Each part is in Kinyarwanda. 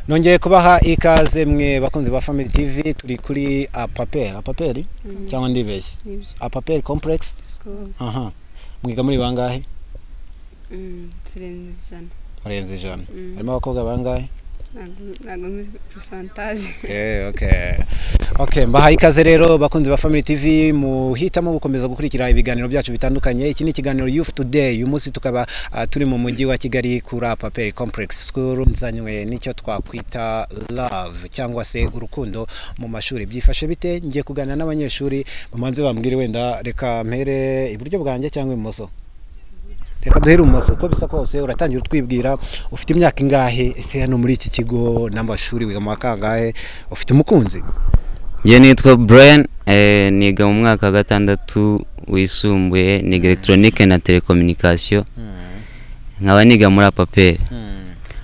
Nongeye kubaha ikaze mwe bakunzi ba Family TV. Turi kuri APAPER, APAPER cyangwa ndibeshye? APAPER Complex. Aha. Mwiga muri bangahe? Turenze 100. Murenze 100. Harimo abakobwa bangahe? Ntago nzi pourcentage. Okay, mbahaye ikaze rero bakunzi ba Family TV, muhitamo gukomeza gukurikira ibiganiro byacu bitandukanye. Iki ni ikiganiro Youth Today. Uyu munsi tukaba turi mu mujyi wa Kigali kuri APAPER Complex School, nzanywe nicyo twakwita love cyangwa se urukundo mu mashuri. Byifashe bite? Ngiye kuganira n'abanyeshuri, bamanze bambwire. Wenda reka mpere iburyo bwanjye cyangwa ibumoso. Reka duhere ibumoso. Uko bisa kose uratangira utwibwira, ufite imyaka ingahe, ese hano muri iki kigo n'amashuri wiga mu wa kangahe, ufite umukunzi? Njye nitwa Brian, niga mu mwaka wa 6 wisumbuye, niga electronique na telecommunication, nkaba niga muri APAPER.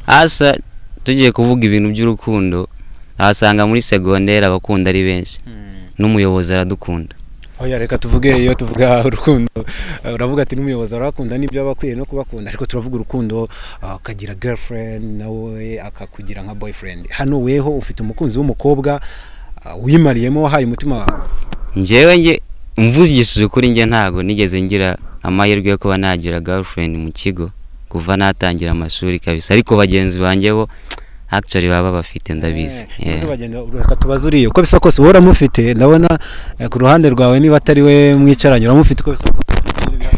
Asa tugiye kuvuga ibintu by'urukundo, ahasanga muri secondaire abakunda ari benshi, n'umuyobozi aradukunda. Oya, reka tuvuge, iyo tuvuga urukundo uravuga ati n'umuyobozi arakunda, n'ibyo aba akwiye no kubakunda, ariko turavuga urukundo ukagira girlfriend nawe akakugira nka boyfriend. Hano weho ufite umukunzi w'umukobwa wimariyemo, wahaye umutima wawe? Njyewe nge mvugishije ukuri, njye ntago nigeze ngira amahirwe yo kuba nagira girlfriend mu kigo kuva natangira amashuri kabisa, ariko bagenzi banjye bo actually baba bafite, ndabizi. Bagenda. Reka tubaze uriya. Uko bisa kose wowe uramufite, ndabona ku ruhande rwawe, niba atari we mwicaranye, uramufite uko bisa kose.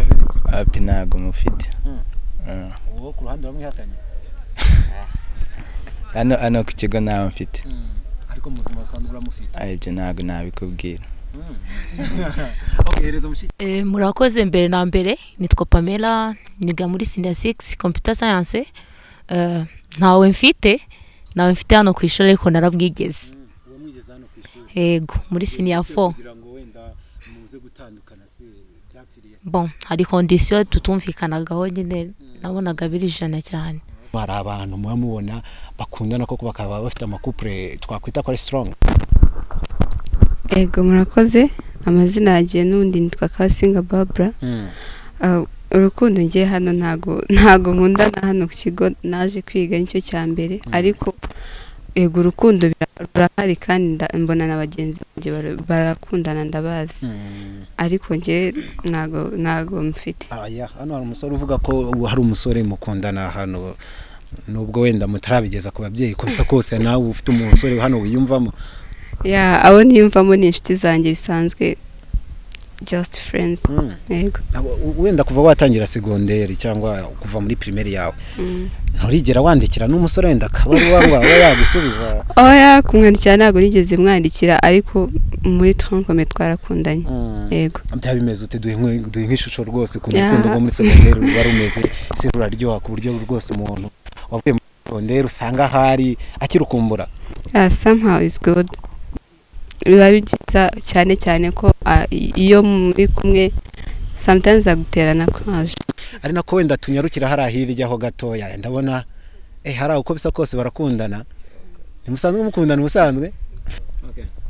Api, ntago mufite. Uwo ku ruhande uramwihakanye? Hano ku kigo ntawe mfite. Ariko mu buzima busanzwe uramufite? Ibyo ntago nabikubwira. Murakoze. Mbere na mbere nitwa Pamela, niga muri senior 6 computer science. Ntawe mfite, ntawe mfite hano ku ishuri, ariko narabwigeze. Yego, muri senior 4. Bon, hari condition tutumvikanagaho nyine, nabonaga biri 100 cyane. Hari abantu muba mubona bakundana koko bakaba bafite ama couple twakwita ko ari strong? Ego, murakoze. Amazina yanjye n'undi nitwa Kasinga Barbara. Urukundo ngiye hano ntago nkundana hano ku kigo, naje kwiga nicyo cya mbere, ariko ego, urukundo rurahari kandi mbona na bagenzi banjye barakundana, ndabazi, ariko njye ntago mfite. Hano hari umusore uvuga ko hari umusore mukundana hano, nubwo wenda mutarabigeza ku babyeyi. Ko bisa kose nawe ufite umusore hano wiyumvamo? Yeah, abo niyumvamo ni inshuti zanjye bisanzwe, just friends. Yego. Wenda kuva watangira segonderi cyangwa kuva muri primaire yawe, nturigera wandikira n'umusore wenda akaba ari uwawe aba yagusubiza? Oya, kumwandikira ntabwo nigeze mwandikira, ariko muri tronc commun twarakundanye. Yego. Byaba bimeze ute? Duhe nk'ishusho rwose ukuntu urukundo rwo muri segonderi ruba rumeze. Ese ruraryoha ku buryo rwose umuntu wavuye muri segonderi usanga ahari akirukumbura? Somehow is good, biba byiza cyane cyane ko iyo muri kumwe sometimes aguterana courage. Ari nako wenda tunyarukira hariya hirya ho gatoya, ndabona hari uko bisa kose barakundana. Ntimusanzwe mukundana ubusanzwe?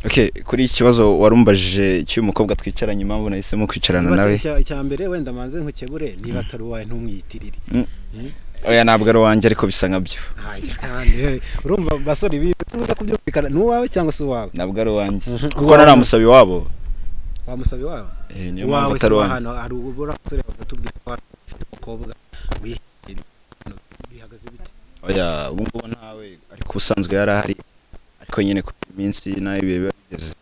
Okay, kuri iki kibazo warumbajije cy'uyu mukobwa twicaranye, impamvu nahisemo kwicarana nawe. Icya mbere wenda manze nkukebure, niba atari uwawe ntumwiyitirire. Oya, ntabwo ari uwanjye, ariko bisa nkabyo. Urumva basore, ibi tuza kubyumvikana, ni uwawe cyangwa se uwawe? Ntabwo ari uwanjye kuko naramusaba iwabo. Wamusaba iwabo? Eh, niyo mpamvu atari uwanjye. Hano hari ubura musore batubwira ko ufite umukobwa bihagaze bite? Oya, ubu ngubu ntawe, ariko ubusanzwe yari ahari, ariko nyine ku minsi nayo ibihe biba bigeze,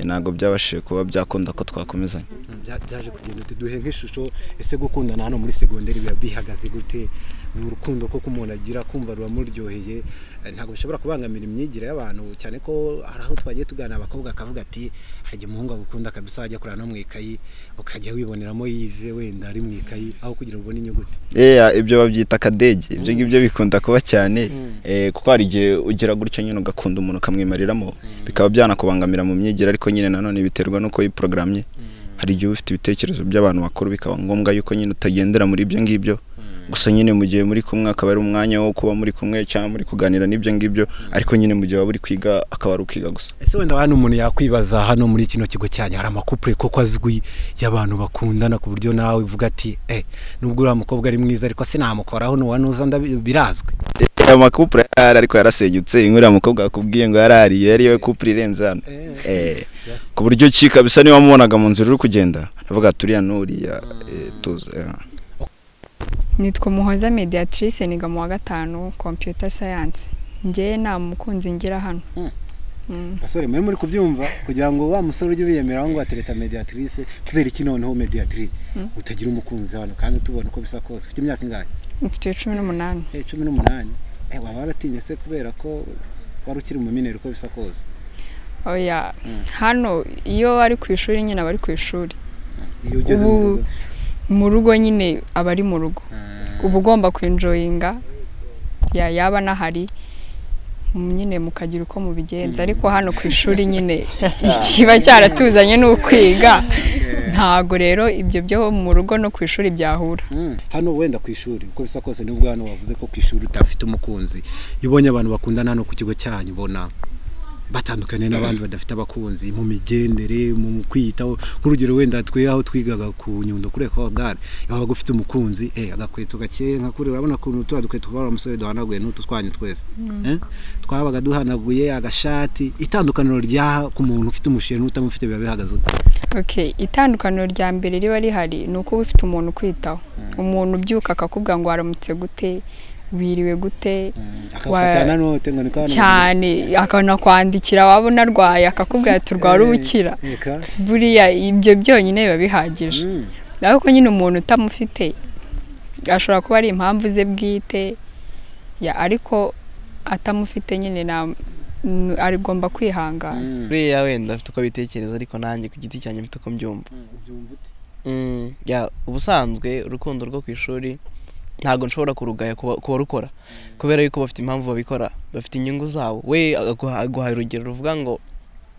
ntabwo byabashije kuba byakunda ko twakomezanya. Byaje kugenda ute? Duhe nk'ishusho. Ese gukundana hano muri segonderi biba bihagaze gute? Ni urukundo koko umuntu agira kumva ruramuryoheye? Ntabwo bishobora kubangamira imyigire y'abantu, cyane ko hari aho twagiye tugana abakobwa akavuga ati hajya umuhungu agukunda kabisa, wajya kurana no mu ikayi ukajya wiboneramo yive wenda ari mu ikayi aho kugira ngo ubone inyuguti? Ibyo babyita akadege. Ibyo ngibyo bikunda kuba cyane, kuko hari igihe ugira gutya nyine ugakunda umuntu ukamwimariramo, bikaba byanakubangamira mu myigire, ariko nyine nanone biterwa n'uko yiporogramye. Hari igihe uba ufite ibitekerezo by'abantu bakuru, bikaba ngombwa yuko nyine utagendera muri ibyo ngibyo. Gusa nyine mu gihe muri kumwe akaba ari umwanya wo kuba muri kumwe cyangwa muri kuganira n'ibyo ngibyo, ariko nyine mu gihe waba uri kwiga akaba ari ukiga gusa. Ese wenda hano umuntu yakwibaza, hano muri kino kigo cyanyu hari ama couple koko azwi y'abantu bakundana, ku buryo nawe uvuga ati nubwo uriya mukobwa ari mwiza ariko sinamukoraho, nuwanuza birazwi? Aya makupure yari ariko yarasenyutse. Inkuru mukobwa akubwiye ngo yarariye yari yo kupure irenze hano. Ku buryo ki kabisa niba wamubonaga mu nzira uri kugenda avuga turiya nuriya tuza. Nitwa Muhoza Mediatrice, niga mu wa 5 computer science. Njye nta mukunzi ngira hano. Basore mwe muri kubyumva kugira ngo wa musore ujye ubiyemera ngo atereta Mediatrice, kubera iki noneho Mediatrice utagira umukunzi hano kandi tubona uko bisa kose? Ufite imyaka ingahe? Mfite 18. 18. Waba waratinye se kubera ko wari ukiri mu minero uko bisa kose? Oya, hano iyo ari ku ishuri nyine abari ku ishuri. Iyo ugeze mu rugo nyine abari mu rugo. Uba ugomba kwinjoyinga yaba nahari nyine mukagira uko mubigenza, ariko hano ku ishuri nyine ikiba cyaratuzanye n'ukwiga. Ntago rero ibyo byo mu rugo no ku ishuri byahura. Hano wenda ku ishuri uko bisa kose nubwo hano wavuze ko ku ishuri utafite umukunzi, iyo ubonye abantu bakundana hano ku kigo cyanyu ubona batandukanye n'abandi badafite abakunzi mu migendere, mu kwiyitaho. Nk'urugero wenda twe aho twigaga ku Nyundo kuri Ecole, yabaga ufite umukunzi agakweto gake nka kuri urabona ukuntu tuba dukweto twaba umusore duhanaguye n'utu twanyu twese twabaga duhanaguye agashati. Itandukaniro rya ku muntu ufite umushinga n'utamufite biba bihagaze ute? Okay, itandukaniro rya mbere riba rihari ni uko ufite umuntu ukwitaho, umuntu ubyuka akakubwira ngo waramutse gute, wiriwe gute, akafatana note ngo niko cyane, akanakwandikira waba unarwaye akakubwira ati urwara ubukira. Buriya ibyo byonyine biba bihagije. Ariko nyine umuntu utamufite ashobora kuba ari impamvu ze bwite ya, ariko atamufite nyine agomba kwihangana. Buriya wenda afite uko bitekereza, ariko nanjye ku giti cyanjye mfite uko mbyumva. Ya ubusanzwe urukundo rwo ku ishuri ntago nshobora kurugaya kuba rukora, kubera yuko bafite impamvu babikora, bafite inyungu zabo. We aguha urugero ruvuga ngo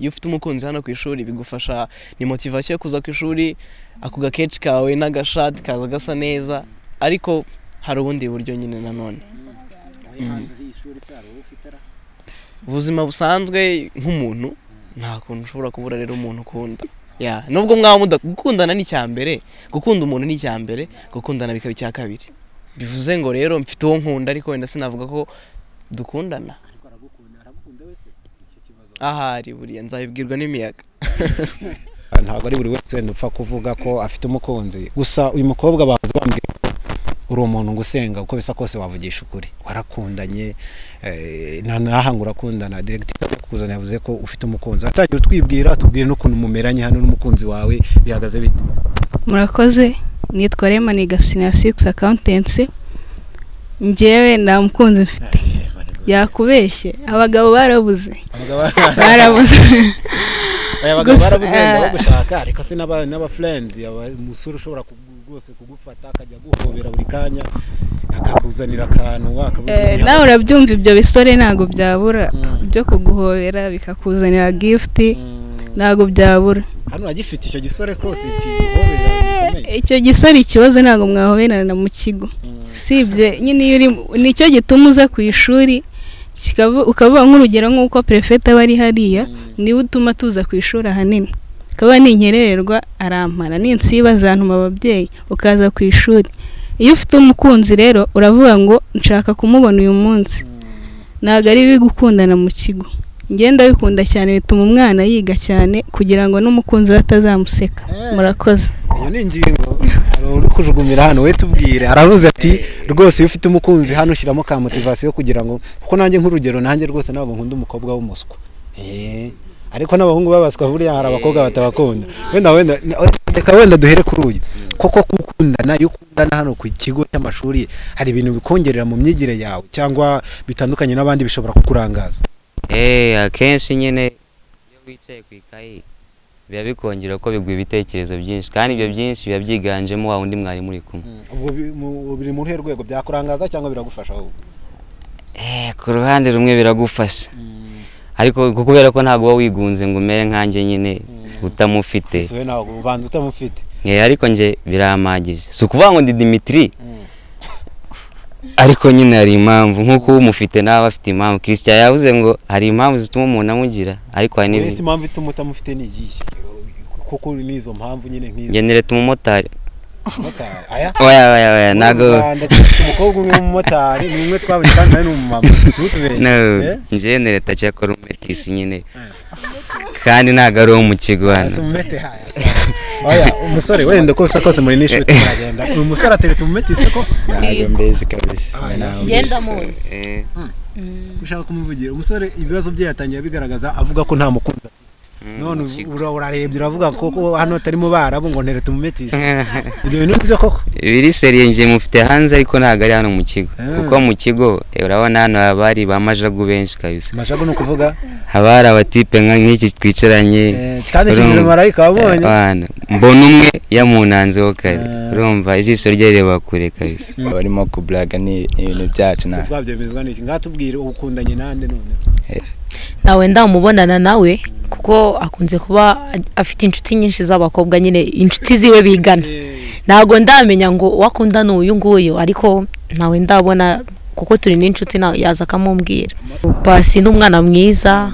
iyo ufite umukunzi hano ku ishuri bigufasha, ni motivation yo kuza ku ishuri, ako gakeci kawe n'agashati kaza gasa neza. Ariko hari ubundi buryo nyine nanone ubuzima busanzwe nk'umuntu nta kuntu ushobora kubura rero umuntu ukunda. Ya nubwo mwaba gukundana ni icyambere, gukunda umuntu ni icyambere, gukundana bikaba icya kabiri. Bivuze ngo rero mfite uwo nkunda ariko wenda sinavuga ko dukundana. Ahari buriya nzabibwirwa n'imiyaga. Ntabwo ari buri wese wenda upfa kuvuga ko afite umukunzi. Gusa uyu mukobwa baza bambwira uri umuntu ngusenga uko bisa kose wavugisha ukuri, warakundanye nahanga urakundana. Directeur kuzana yavuze ko ufite umukunzi, atangira utwibwira atubwira n'ukuntu mumeranye hano n'umukunzi wawe bihagaze bite? Murakoze, nitwa Rema, niga senior 6 accountancy. Njyewe nta mukunzi mfite. Yakubeshye, abagabo barabuze. Barabuze. Abagabo barabuze ngo gushaka, ariko se n'aba friends, umusore ushobora rwose kugufata akajya guhobera buri kanya akakuzanira akantu wakabuze. Nawe urabyumva ibyo bisore ntago byabura byo kuguhobera bikakuzanira gift, ntago byabura. Hano uragifite icyo gisore kose kiguhobera bikomeye. Icyo gisore ikibazo ntago mwahoberana mu kigo. Sibye nyine iyo uri nicyo gituma uza ku ishuri ukavuga nk'urugero nk'uko prefet aba ari hariya, niwe utuma tuza ku ishuri ahanini. Kaba ninkerererwa arampana, ninsiba zantuma ababyeyi ukaza ku ishuri. Iyo ufite umukunzi rero uravuga ngo nshaka kumubona uyu munsi. Ntago ari bibi gukundana mu kigo. Ngenda bikunda cyane bituma umwana yiga cyane kugira ngo n'umukunzi we atazamuseka. Murakoze. Iyo ni ingingo uri kujugumira hano we tubwire. Aravuze ati rwose iyo ufite umukunzi hano ushyiramo ka motivation kugira ngo, kuko nanjye nk'urugero nanjye rwose ntabwo nkunda umukobwa w'umuswa. Ariko n'abahungu babaswa buriya hari abakobwa batabakunda. Wenda reka wenda duhere kuri uyu. Koko gukundana, iyo ukundana hano ku kigo cy'amashuri hari ibintu bikongerera mu myigire yawe cyangwa bitandukanye n'abandi bishobora kukurangaza? Akenshi nyine iyo wicaye ku ikayi biba bikongera ko biguha ibitekerezo byinshi, kandi ibyo byinshi biba byiganjemo wa wundi mwari muri kumwe. Ubwo biri mu ruhe rwego byakurangaza cyangwa biragufasha ahubwo? Ku ruhande rumwe biragufasha, ariko kubera ko ntabwo uba wigunze ngo umere nkanjye nyine utamufite. Ubanza utamufite. Ariko nje birampagije. Si ukuvuga ngo ndi Dimitri, ariko nyine hari impamvu nkuko umufite nawe afite impamvu. Christian yavuze ngo hari impamvu zituma umuntu amugira, ariko hari n'izindi. Ese impamvu ituma utamufite ni iyihe? Kuko nizo mpamvu nyine nk'izo. Ngenere umumotari. Aya Oya oya oya, ntago. Umukobwa umwe w'umumotari ni umwe twabonye kandi nawe ni umumama, ntutubeshye. No, njye nereta cyakora umumetisi nyine, kandi ntago ari uwo mu kigo hano. Ese umumete haya. Oya umusore wenda uko bisa kose muri n'inshuti muragenda, uyu musore atereta umumetisi ko? Ntabwo mbizi kabisa. Ntabwo mbizi. Ngenda muzi. Ushaka kumuvugira umusore ibibazo bye yatangiye abigaragaza avuga ko nta mukunzi, none urarebye uravuga koko hano atari mu Barabu ngo ntereta umumetisi, ibyo bintu nibyo koko? Biri seriye, njye mufite hanze ariko ntabwo ari hano mu kigo, kuko mu kigo urabona hano haba hari ba majagu benshi kabisa. Majagu ni ukuvuga? Haba hari abatipe nk'iki twicaranye, kandi kinjiza marayika wabonye mbona umwe yamunanzeho kare, urumva ijisho rye rireba kure kabisa. Barimo kublaga ni ibintu byacu na twabyemezwa n'iki? Ngatubwire ukundanye nande none? Nawe ndamubonana nawe kuko akunze kuba afite inshuti nyinshi z'abakobwa nyine, inshuti ziwe bigana. Ntago ndamenya ngo wakunda n'uyu nguyu, ariko nawe ndabona kuko turi n'inshuti nawe yaza akamumbwira. Pasi ni umwana mwiza,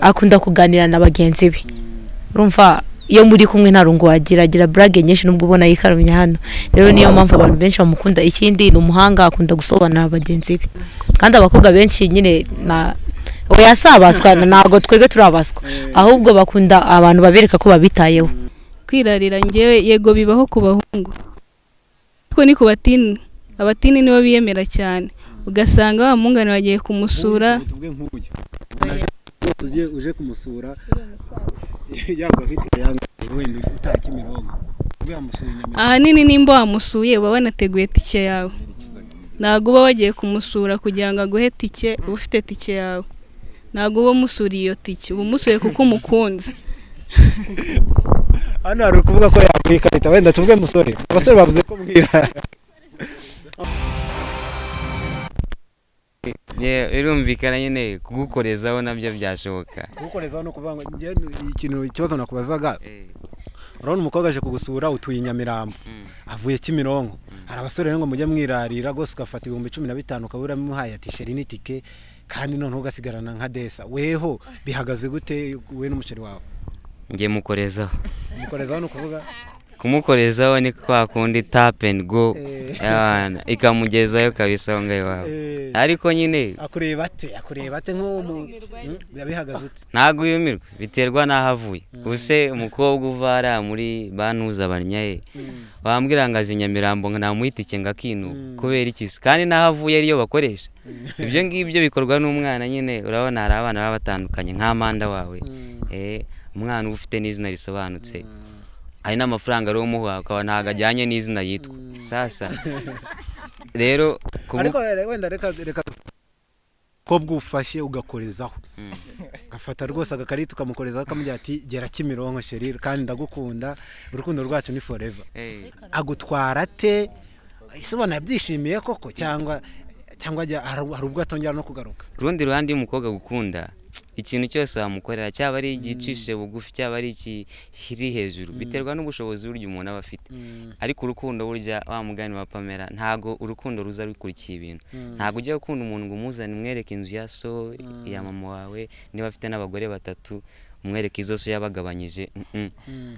akunda kuganira na bagenzi be. Urumva iyo muri kumwe nta rungu wagira, agira blague nyinshi nubwo ubona yikarumye hano. Rero niyo mpamvu abantu benshi bamukunda. Ikindi ni umuhanga, akunda gusobanura bagenzi be. Kandi abakobwa benshi nyine na oya sabaswa, ntabwo twebwe turabaswa, ahubwo bakunda abantu babereka ko babitayeho. Kwirarira njyewe yego bibaho ku bahungu, ariko ni ku batini. Abatini nibo biyemera cyane, ugasanga wa mungane wagiye kumusura, uje kumusura ahanini nimba wamusuye uba wanateguye tike yawe. Ntabwo uba wagiye kumusura kugira ngo aguhe tike, uba ufite tike yawe. Ntabwo uba umusuriye iyo tike, uba umusuye kuko umukunze. Hano hari ukuvuga ko yaguha ikarita, wenda tuvuge musore, abasore bavuze ko mbwira. Birumvikana nyine kugukorezaho nabyo byashoboka. Kugukorezaho no kuvuga ngo ikintu ikibazo nakubazaga, urabona umukobwa aje kugusura utuye i Nyamirambo, avuye Kimironko, hari abasore ngo mujye mwirarira rwose ugafata 15,000 ukaba uramuhaye ati sheri n'itike, kandi noneho ugasigarana nka desa. Weho bihagaze gute we n'umusheri wawe? Ngiye mukorezaho. Mukorezaho no kuvuga? Kumukorezaho ni kwa kundi tap and go, ikamugezayo kabisa aho ngaho iwawe. Ariko nyine akureba ate nk'uwo bihagaze ute? Ntabwo yumirwa, biterwa n'aho avuye. Use umukobwa uva hariya muri bantuza banyaye, wambwira ngo aje Nyamirambo namuha itike ngakinuba kubera iki se? Kandi n'aho avuye ariyo bakoresha. Ibyo ngibyo bikorwa n'umwana nyine, urabona hari abana baba batandukanye nk'Amanda wawe, umwana uba ufite n'izina risobanutse, hari n'amafaranga ari umuha ukaba ntabwo ajyanye n'izina yitwa. Sasa rero ariko wenda reka ko bwufashe ugakorezaho, gafata rwose agakarita ukamukorezaho akamubwira ati gera Kimironko sheri kandi ndagukunda, urukundo rwacu ni forever. Agutwara ate? Ese ubona yabyishimiye koko cyangwa hari ubwo atongera no kugaruka? Ku rundi ruhande iyo umukobwa agukunda ikintu cyose wamukorera, cyaba ari igicishije bugufi, cyaba ari ikiri hejuru, biterwa n'ubushobozi burya umuntu aba afite. Ariko urukundo burya wa mugani wa Pamela, ntago urukundo ruza rukurikiye ibintu. Ntago ujya gukunda umuntu ngo umuzane umwereke inzu ya so, ya mama wawe, niba afite n'abagore batatu umwereke izo so yabagabanyije.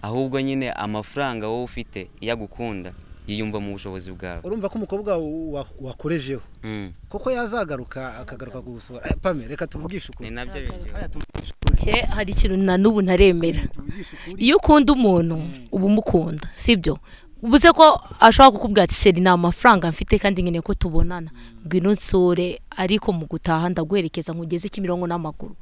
Ahubwo nyine amafaranga wowe ufite iyo agukunda yiyumva mu bushobozi bwawe. Urumva ko umukobwa wakorejeho koko yazagaruka akagaruka kugusura. Pame reka tuvugishe ukuri. Ni nabyo biryo. Hari ikintu na n'ubu ntaremera. Iyo ukunda umuntu uba umukunda, sibyo? Ubuze ko ashobora kukubwira ati sheri nta mafaranga mfite kandi nkeneye ko tubonana, ngwino nsure, ariko mu gutaha ndaguherekeza nkugeze Kimironko n'amaguru.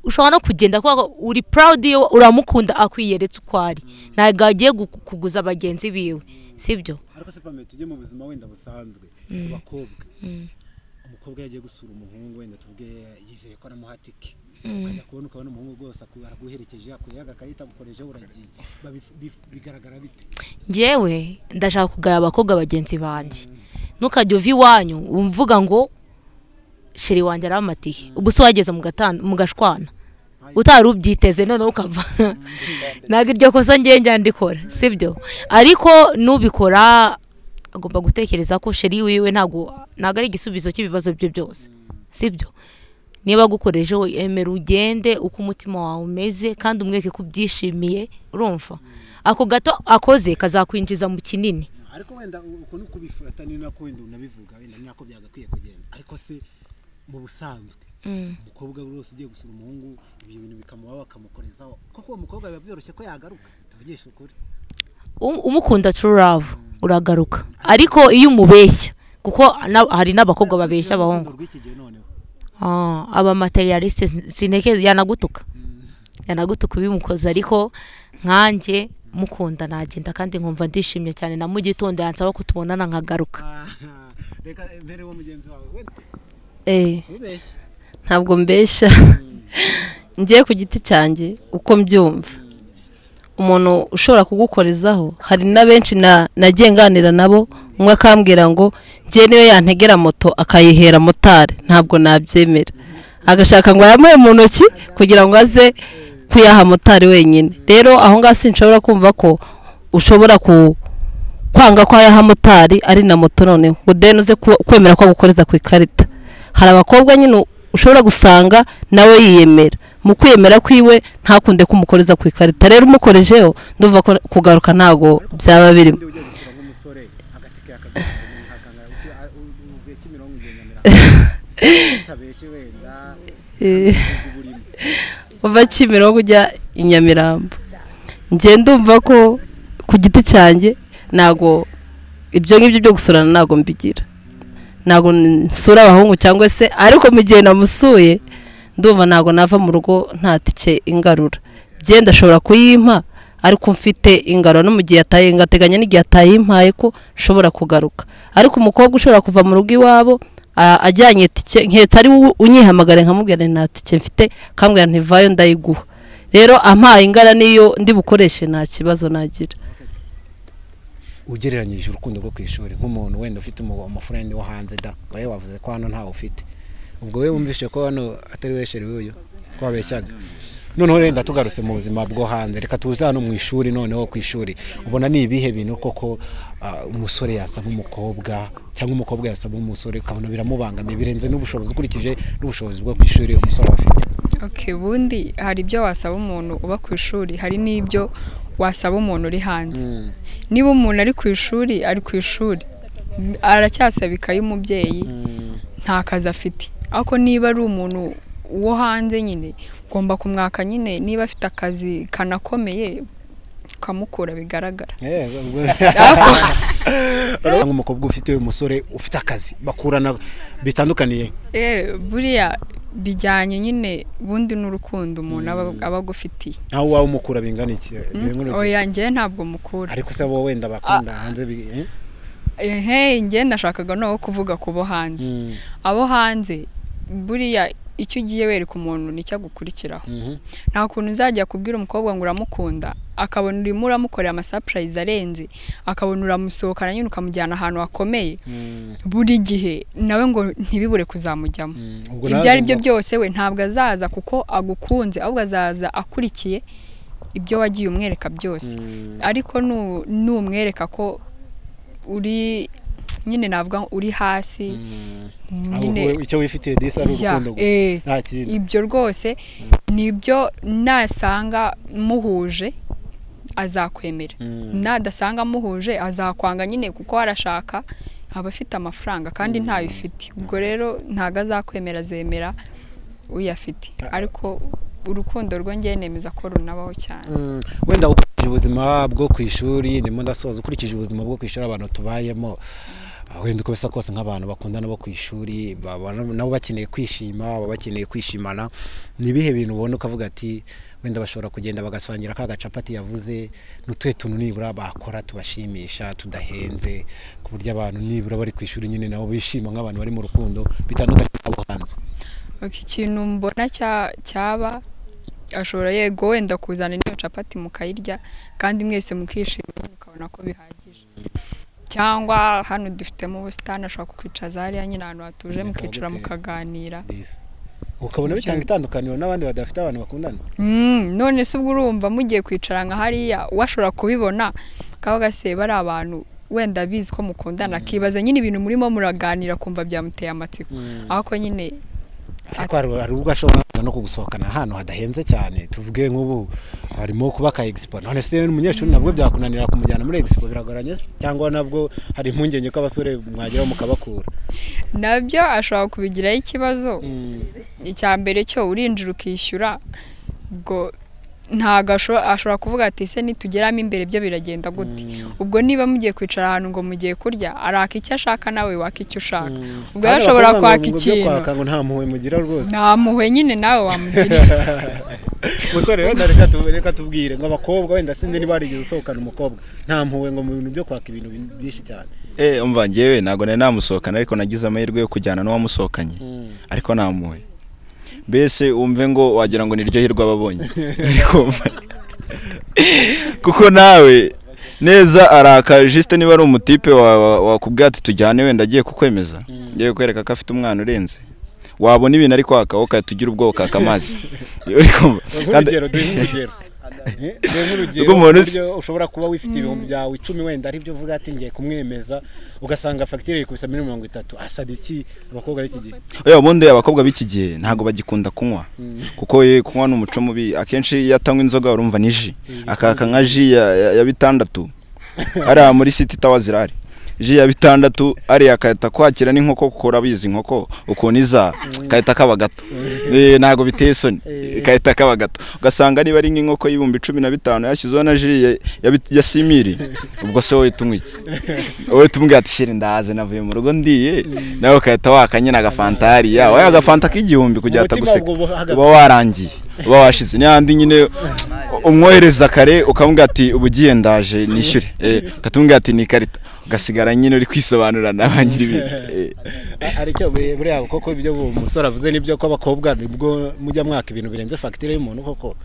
Ushobora no kugenda kuko uri proud iyo uramukunda akwiyeretse uko ari, ntabwo agiye kuguza bagenzi biwe, sibyo? Ariko se Pame tujye mu buzima wenda busanzwe ku bakobwa, umukobwa yagiye gusura umuhungu wenda tuvuge yizeye ko aramuha tike, ukajya kubona ukabona umuhungu rwose araguherekeje akuye agakarita agukoreje uragiye, bigaragara bite? Njyewe ndashaka kugaya abakobwa bagenzi banjye, ntukajye uva iwanyu umvuga ngo sheri wanjye aramatiye, ubu se wageze mu gashwana utari ubyiteze none ukava. Ntabwo iryo kosa ngiye njya ndikora, sibyo? Ariko nubikora agomba gutekereza ko sheri wiwe ntabwo ari igisubizo cy'ibibazo bye byose, sibyo? Niba agukoreje emera ugende uko umutima wawe umeze kandi umwereke ko ubyishimiye, urumva ako gato akoze kazakwinjiza mu kinini. Ariko wenda uko nuko bifata ni nako wenda unabivuga, wenda ni nako byagakwiye kugenda. Ariko se mu busanzwe umukobwa wese ugiye gusura umuhungu ibyo bintu bikamuba bakamukorezaho, koko uwo mukobwa biba byoroshye ko yagaruka? Tuvugishe ukuri. Umukunda true love uragaruka, ariko iyo umubeshya, kuko hari n'abakobwa babeshya abahungu. Aba materialiste sineke yanagutuka ubimukoza, ariko nkanjye mukunda nagenda kandi nkumva ndishimye cyane, na mu gitondo yansaba ko tubonana nkagaruka. Reka mbere wo mugenzi wawe. Ntabwo mbeshya, ngiye ku giti cyanjye uko mbyumva. Umuntu ushobora kugukorezaho, hari na benshi nagiye nganira nabo, umwe akambwira ngo ngiye niyo yantegera moto akayihera motari ntabwo nabyemera, agashaka ngo ayamuhe mu ntoki kugira ngo aze kuyaha motari wenyine. Rero aho ngaho sinshobora kumva ko ushobora kwanga ko ayaha motari ari na moto, noneho ngo deni uze kwemera ko agukoreza ku ikarita. Hari abakobwa nyine ushobora gusanga nawe yiyemera, mu kwiyemera kwiwe ntakunde kumukoreza ku ikarita. Rero umukorejeho ndumva ko kugaruka ntago byaba birimo. Uva Kimironko ujya i Nyamirambo, njye ndumva ko ku giti cyanjye ntago ibyo ngibyo byo gusurana ntago mbigira, ntago nsura abahungu cyangwa se, ariko mu gihe namusuye ndumva ntago nava mu rugo nta tike ingarura. Byenda ashobora kuyimpa ariko mfite ingarura, no mu gihe ataye ngateganya n'igihe atayimpaye ko nshobora kugaruka. Ariko umukobwa ushobora kuva mu rugo iwabo ajyanye tike, nketse ari unyihamagare nkamubwira nta tike mfite, akambwira ntivayo ndayiguha. Rero ampaye ingara niyo ndi bukoreshe nta kibazo nagira. Ugereranyije urukundo rwo ku ishuri nk'umuntu wenda ufite umufriend wo hanze da, baye wavuze ko hano ntawe ufite, ubwo we wumvise ko hano atari we sheri uyu ko wabeshyaga. Noneho wenda tugarutse mu buzima bwo hanze, reka tuze hano mu ishuri. Noneho ku ishuri ubona ni ibihe bintu koko umusore yasaba umukobwa cyangwa umukobwa yasaba umusore ukabona biramubangamiye birenze n'ubushobozi, ukurikije n'ubushobozi bwo ku ishuri umusore afite? Okay, bundi hari ibyo wasaba umuntu uba ku ishuri, hari n'ibyo wasaba umuntu uri hanze. Niba umuntu ari ku ishuri, ari ku ishuri aracyasaba ikayi y'umubyeyi, nta kazi afite. Ariko niba ari umuntu wo hanze nyine ugomba kumwaka nyine, niba afite akazi kanakomeye ukamukura bigaragara. Umukobwa ufite umusore ufite akazi bakurana bitandukaniye? Buriya bijyanye nyine bundi n'urukundo umuntu aba agufitiye. Naho wawe umukura bingana iki? Oya njye ntabwo mukura. Ariko se bo wenda bakunda hanze? Njye nashakaga no kuvuga ku bo hanze. Abo hanze buriya icyo ugiye wereka umuntu nicyo agukurikiraho. Nta kuntu uzajya kubwira umukobwa ngo uramukunda, akabona urimo uramukorera ama surprise arenze, akabona uramusohokana nyine ukamujyana ahantu hakomeye buri gihe, nawe ngo ntibibure kuzamujyamo. Ibyo ari byo byose we ntabwo azaza kuko agukunze, ahubwo azaza akurikiye ibyo wagiye umwereka byose. Ariko numwereka ko uri nyine navuga uri hasi nyine icyo wifitiye disa ari urukundo gusa nta kindi. Ibyo rwose nibyo nasanga muhuje azakwemera, nadasanga muhuje azakwanga nyine, kuko arashaka aba afite amafaranga kandi ntayo ufite. Ubwo rero ntago azakwemera, azemera uyafite. Ariko urukundo rwo njye nemeza ko runabaho cyane. Wenda ukurikije ubuzima bwo ku ishuri, ndimo ndasoza, ukurikije ubuzima bwo ku ishuri abantu tubayemo, wenda uko bisa kose nk'abantu bakundana bo ku ishuri nabo bakeneye kwishima, baba bakeneye kwishimana, ni ibihe bintu ubona ukavuga ati wenda bashobora kugenda bagasangira ka gacapati yavuze, n'utuhe tuntu nibura bakora tubashimisha tudahenze, ku buryo abantu nibura bari ku ishuri nyine nabo bishima nk'abantu bari mu rukundo bitandukanye n'abo hanze? Ikintu mbona cyaba ashobora yego wenda kuzana niyo capati mukayirya kandi mwese mukishima mukabona ko bihagije. Cyangwa hano dufitemo ubusitani, ashobora kukwicaza hariya nyine ahantu hatuje mukicara mukaganira, ukabona bitanga itandukaniro n'abandi badafite abantu bakundana. None se ubwo urumva mugiye kwicara nka hariya washobora kubibona kabaga se bari abantu wenda bizi ko mukundana, akibaza nyine ibintu murimo muraganira kumva byamuteye amatsiko. Ariko nyine Ariko hari ubwo ashobora no kugusohokana ahantu hadahenze cyane, tuvuge nk'ubu harimo kuba ka expo. None se umunyeshuri nabwo byakunanira kumujyana muri expo, biragoranye cyangwa nabwo hari impungenge ko abasore mwageraho mukabakura? Nabyo ashobora kubigiraho ikibazo. Icya mbere cyo urinjira ukishyura, ubwo ntago ashobora kuvuga ati se nitugeramo imbere byo biragenda gute. Ubwo niba mugiye kwicara ahantu ngo mugiye kurya, araka icyo ashaka nawe waka icyo ushaka. Ubwo ashobora kwaka ikintu ngo nta mpuhwe mugira rwose. Nta mpuhwe nyine nawe wamugira. Musore wenda reka tubwire ngo abakobwa wenda sinde niba warigeze usohokana umukobwa nta mpuhwe ngo mu bintu byo kwaka ibintu byinshi cyane. Umva njyewe ntago nari namusohokana, ariko nagize amahirwe yo kujyana n'uwamusohokanye, ariko nta mpuhwe. Mbese umve ngo wagira ngo niryoherwa ababonye kuko nawe neza araka juste niba ari umutipe wakubwiye ati tujyane wenda agiye kukwemeza, ngiye kwereka ko afite umwana urenze, wabona ibintu ariko waka tugira ubwoba kaka amazi. Nk'urugero ushobora kuba wifite ibihumbi byawe 10 wenda ari byo uvuga ati ngiye kumwemeza, ugasanga fagitire yikubise muri 30. Asaba iki abakobwa b'iki gihe? Oya, ubundi abakobwa b'iki gihe ntago bagikunda kunywa, kuko kunywa ni umuco mubi. Akenshi iyo atanywa inzoga urumva ni ji, akaka nka ji ya 6 hariya muri City Tower zirari ji ya 6 ariya akahita kwakira n'inkoko, kuko urabizi inkoko ukuntu iza kahita kaba gato. Ntago biteye isoni, kahita kaba gato. Ugasanga niba ari nk'inkoko y'ibihumbi 15 yashyizeho na ji ya simiri, ubwo se wowe tunywa iki? Wowe tumubwira ati sheri ndahaze navuye mu rugo ndiye, nawe ukahita waka nyine agafanta hariya, waye agafanta k'igihumbi kugira ataguseka, uba warangiye uba washize. N'ahandi nyine umwohereza kare ukamubwira ati ubu ugiye ndaje nishyure, ukatumubwira ati ni ikarita, ugasigara nyine uri kwisobanura na ba nyiri ibintu. Ariko buriya koko ibyo umusore avuze nibyo, ko abakobwa nibwo mujya mwaka ibintu birenze fagitire y'umuntu koko?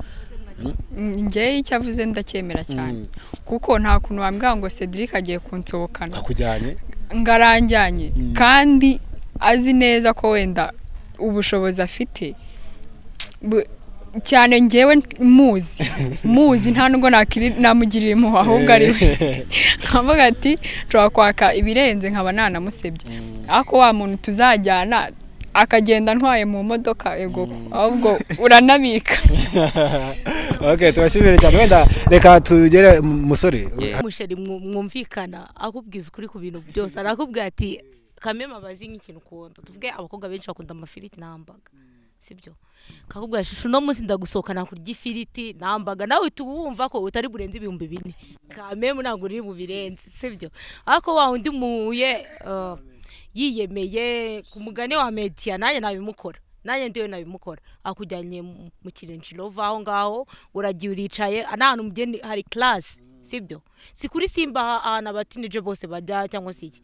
Njye icyo avuze ndacyemera cyane, kuko nta kuntu wambwira ngo Cedric agiye kunsohokana akujyanye ngaranjyanye, kandi azi neza ko wenda ubushobozi afite cyane. Njyewe muzi nta nubwo namugirira impuhwe, ahubwo ari we nkavuga ati nshobora kwaka ibirenze nkaba nanamusebye, ariko wa muntu tuzajyana akagenda ntwaye mu modoka ego, ahubwo uranabika. Okay, tubashimire cyane. Wenda reka tugere musore musheri mwumvikana akubwiza ukuri ku bintu byose, arakubwira ati kamema bazi nk'ikintu ukunda. Tuvuge abakobwa benshi bakunda amafiriti n'ambaga, sibyo? Kakubwira shushu no munsi ndagusohokana kurya ifiriti nambaga, nawe tuwumva ko utari burenze 4000, kamemu ntabwo uri bubirenze, sibyo? Ariko wa undi muhuye yiyemeye ku mugani wa media, nanjye nabimukora, nanjye ndiwe nabimukora, akujyanye mu Kirenchi Lova aho ngaho uragiye uricaye n'ahantu mugeni hari class, sibyo? Si kuri Simba ahantu abateenager bose bajya cyangwa se iki,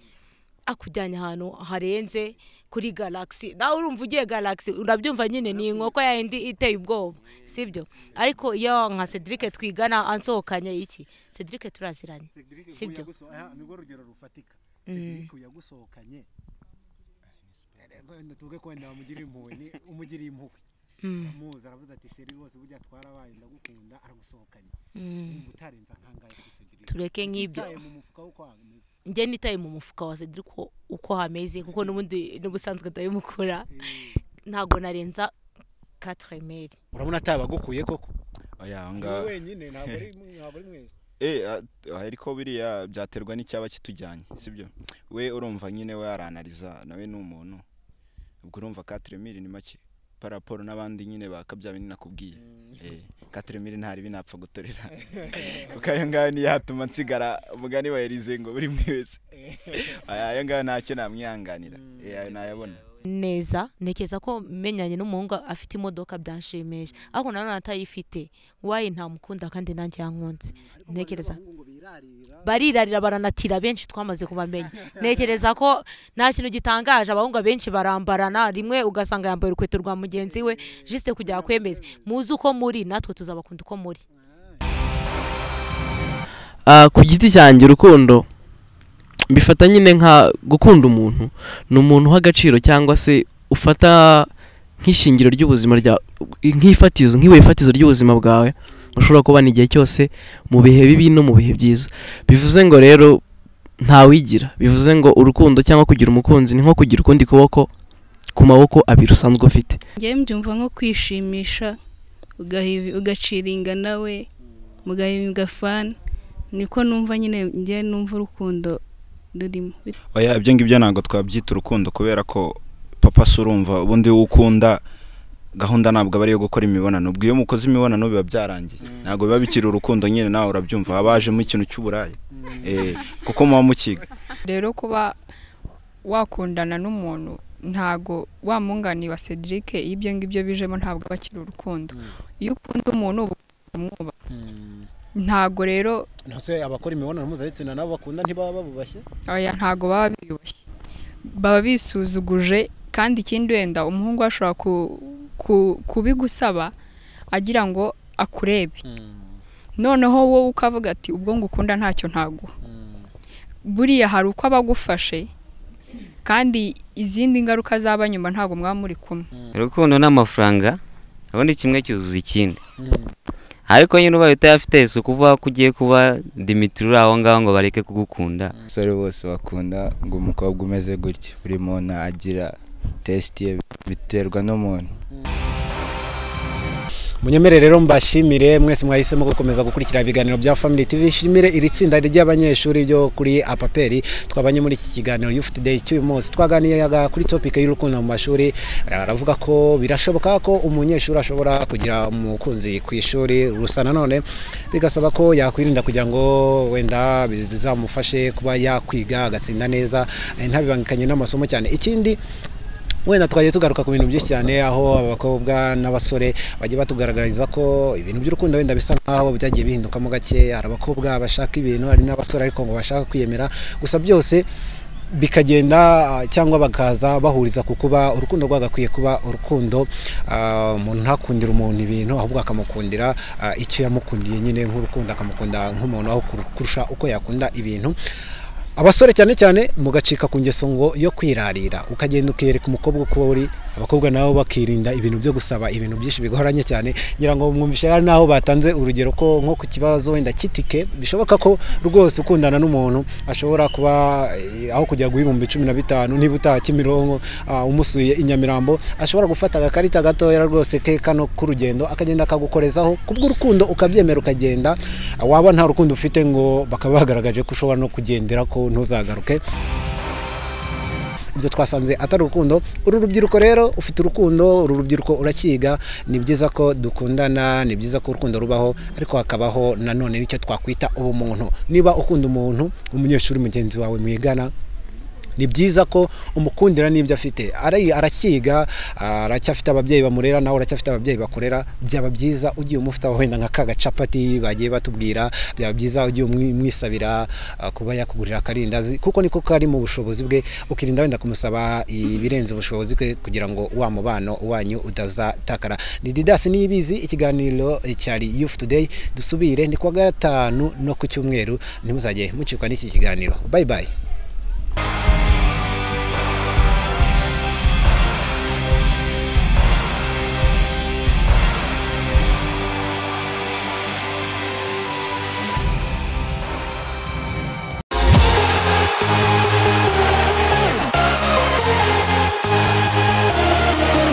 akujyanye ahantu harenze kuri Galaxy, nawe urumva ugiye Galaxy urabyumva nyine ni inkoko ya indi iteye ubwoba, sibyo? Ariko iyo nka Cedric twigana ansohokanye iki, Cedric turaziranye, sibyo? Nibwo rugero rufatika. Cedric yagusohokanye, tuvuge ko wenda wamugirira impuhwe, ni umugiriye impuhwe muzi aravuze ati sheri rwose burya twarabaye ndagukunda, aragusohokanye, wumva utarenza nkangaye kuri Cedric? Tureke nk'ibyo, njye nitaye mu mufuka wa Cedric uko hameze, kuko n'ubundi n'ubusanzwe ndabimukora, ntago narenza 4000. Urabona atabagukuye koko? Oya, nga wenyine ntabwo ari mwese. Ariko biriya byaterwa n'icyaba kitujyanye, sibyo? We urumva nyine we aranaliza, nawe ni umuntu, ubwo urumva 4000 ni make par rapport n'abandi nyine bakabya binini nakubwiye. 4000 ntari binapfa gutorera, kuko ayo ngayo niyo yatuma nsigara umugani wa Elize ngo buri mwe wese ayo ngayo ntacyo namwihanganira, ayo nayabona neza. Ntekereza ko menyanye n'umuhungu afite imodoka byanshimisha, ariko nanone atayifite wayi ntamukunda kandi nanjye yankunze. Ntekereza barirarira baranatira benshi twamaze kubamenya. Ntekereza ko nta kintu gitangaje, abahungu benshi barambarana rimwe ugasanga yambaye urukweto rwa mugenzi we juste kugira kwemeza. Muzi uko muri natwe tuzabakunda uko muri. Ku giti cyanjye urukundo mbifata nyine nka gukunda umuntu, ni umuntu uha agaciro cyangwa se ufata nk'ishingiro ry'ubuzima rya nk'ifatizo, nk'ibuye fatizo ry'ubuzima bwawe, ushobora kubana igihe cyose mu bihe bibi no mu bihe byiza. Bivuze ngo rero ntawigira, bivuze ngo urukundo cyangwa kugira umukunzi ni nko kugira ukundi kuboko ku maboko abiri usanzwe ufite. Njyewe mbyumva nko kwishimisha, ugaciringa nawe mugahiga fan, niko numva nyine njye numva urukundo rurimo. Oya, ibyo ngibyo ntabwo twabyita urukundo, kubera ko papa se urumva ubundi ukunda gahunda ntabwo aba ari iyo gukora imibonano. Ubwo iyo mukoze imibonano biba byarangiye, ntabwo biba bikiri urukundo nyine, nawe urabyumva haba hajemo ikintu cy'uburaya, kuko muba mukiga. Rero kuba wakundana n'umuntu ntago wa mungani wa Cedric, iyo ibyo ngibyo bijemo ntabwo bakiri urukundo. Iyo ukunda umuntu uba umwubaha. Ntago rero ntose abakora imibonano mpuzabitsina nabo bakunda ntibaba babubashye. Oya, ntago baba biyubashye, baba bisuzuguje. Kandi ikindi wenda umuhungu ashobora kubigusaba agira ngo akurebe, noneho wowe ukavuga ati ubwo ngukunda ntacyo ntaguha. Buriya hari uko abagufashe, kandi izindi ngaruka zaba nyuma ntago mwaba muri kumwe. Urukundo n'amafaranga ubundi kimwe cyuzuza ikindi, ariko nyine ubaye utayafite si ukuvuga ko ugiye kuba Dimitri uri aho ngaho ngo bareke kugukunda. Abasore bose bakunda ngo umukobwa umeze gutya, buri muntu agira test ye, biterwa n'umuntu. Munyemere rero mbashimire mwese mwahisemo gukomeza gukurikira ibiganiro bya Family TV. Nshimire iri tsinda ry'abanyeshuri byo kuri Apaperi twabanye muri iki kiganiro Youth Today cy'uyu munsi. Twaganiraga kuri topic y'urukundo mu mashuri. Aravuga ko birashoboka ko umunyeshuri ashobora kugira umukunzi ku ishuri, gusa nanone bigasaba ko yakwirinda kugira ngo wenda bizamufashe kuba yakwiga agatsinda neza, ntabibangikanye n'amasomo cyane. Ikindi wenda twagiye tugaruka ku bintu byinshi cyane, aho abakobwa n'abasore bagiye batugaragariza ko ibintu by'urukundo wenda bisa nkaho byagiye bihindukamo gake. Hari abakobwa bashaka ibintu, hari n'abasore ariko ngo bashaka kwiyemera, gusa byose bikagenda cyangwa bakaza bahuriza ku kuba urukundo rwagakwiye kuba urukundo, umuntu ntakundira umuntu ibintu ahubwo akamukundira icyo yamukundiye nyine nk'urukundo, akamukunda nk'umuntu aho kurusha uko yakunda ibintu. Abasore cyane cyane mugacika ku ngeso ngo yo kwirarira, ukagenda ukiyereka umukobwa uko uri, abakobwa nabo bakirinda ibintu byo gusaba ibintu byinshi bigoranye cyane. Ngira ngo mwumvishe hari naho batanze urugero ko nko ku kibazo wenda kitike, bishoboka ko rwose ukundana n'umuntu ashobora kuba aho kujya guha 15,000 niba utaha Kimironko umusuye i Nyamirambo, ashobora gufata agakarita gatoya rwose ke kano k'urugendo akagenda akagukorezaho kubw'urukundo, ukabyemera ukagenda. Waba nta rukundo ufite ngo bakaba bagaragaje ko ushobora no kugendera ko ntuzagaruke. Ibyo twasanze atari urukundo. Uru rubyiruko rero ufite urukundo, uru rubyiruko urakiga, ni byiza ko dukundana, ni byiza ko urukundo rubaho, ariko hakabaho nanone nicyo twakwita ubumuntu. Niba ukunda umuntu, umunyeshuri mugenzi wawe mwigana, ni byiza ko umukundira n'ibyo afite. Arakiga, aracyafite ababyeyi bamurera, nawe uracyafite ababyeyi bakorera. Byaba byiza ugiye umufite wenda nka kaga capati bagiye batubwira, byaba byiza ugiye umwisabira kuba yakugurira akarindazi, kuko niko kari mu bushobozi bwe, ukirinda wenda kumusaba ibirenze ubushobozi bwe kugira ngo wa mubano wanyu utazatakara. Ni Didas Niyibizi, ikiganiro cyari Youth Today. Dusubire ni kuwa gatanu no ku cyumweru, ntimuzajye mucikwa n'iki kiganiro. Bye bye.